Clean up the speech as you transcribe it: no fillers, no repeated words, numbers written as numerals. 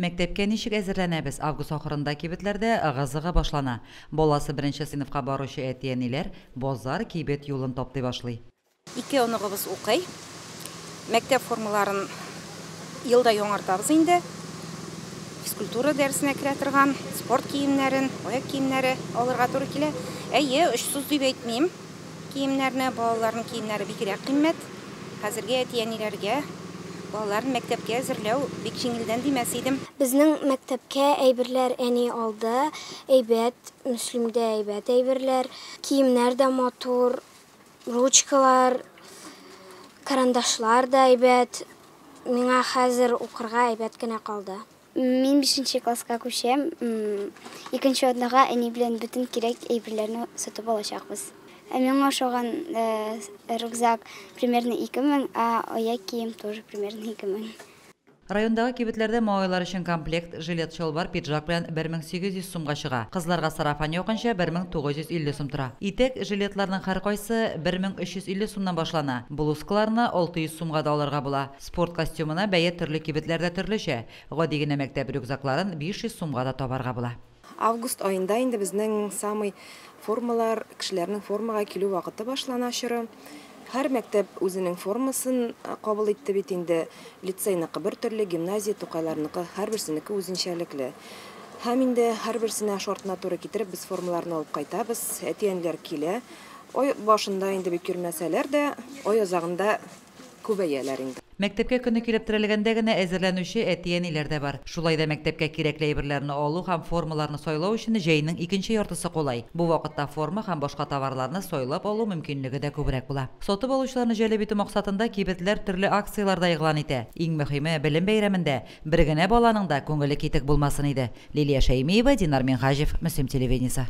Мәктәпкә ничек әзерләнәбез? Август ахырында кибетләрдә ыгы-зыгы башлана. Баласы беренче сыйныфка баручы әти-әниләр базар, кибет юлын таптый башлый. Ике оныгыбыз укый. Мәктәп формаларын ел да яңартабыз инде. Физкультура дәресенә керә торган спорт киемнәрен, аяк киемнәре алырга туры килә. Әйе, очсыз дип әйтмим. Киемнәрне, балаларның киемнәре бигрәк кыйммәт. Хәзерге әти-әниләргә балаларын мәктәпкә әзерләү бик җиңелдән димәс идем. Безнең мәктәпкә әйберләр әни алды. Әйбәт, Мөслимдә әйбәт әйберләр. Киемнәр дә матур, ручкалар, карандашлар да әйбәт. Миңа хәзер укырга әйбәт кенә калды. Мин бишенче класска күчәм. Икенче атнага әни белән бөтен кирәк әйберләрне сатып алачакбыз. Ә миңа ошаган рюкзак примерно 2000, ә аяк кием тоже примерно 2000. Райондагы кибетләрдә малайлар өчен комплект жилет, чалбар, пиджак белән 1800 сумга чыга. Кызларга сарафан якынча 1950 сум тора. Итәк, жилетларның һәркайсы 1350 сумнан башлана. Блузкаларны 600 сумга да алырга була. Спорт костюмына бәя төрле кибетләрдә төрлечә. Гади генә мәктәп рюкзакларын 500 сумга да табарга була. Август аенда инде безнең самый формалар, кешеләрнең формага килү вакыты башлана чоры. Һәр мәктәп үзенең формасын кабул итте бит инде. Лицейныкы бер төрле, гимназия, Тукайларныкы һәрберсенеке үзенчәлекле. Һәм инде һәрберсенә шартына туры китереп без формаларны алып кайтабыз. Әти-әниләр килә. Ай башында инде бик йөрмәсәләр дә, ай азагында күбәяләр инде. Мәктәпкә көне килеп терәлгәндә генә әзерләнүче әти-әниләр дә бар. Шулай да мәктәпкә кирәкле әйберләрне алу һәм формаларны сайлау өчен җәйнең икенче яртысы кулай. Бу вакытта форма һәм башка товарларны сайлап алу мөмкинлеге дә күбрәк була. Сатып алучыларны җәлеп итү максатында кибетләр төрле акцияләр дә игълан итә. Иң мөһиме, белем бәйрәмендә бер генә баланың да күңеле китек булмасын иде. Лилия Шәймиева, Динар Минһаҗев, Мөслим телевидениесе.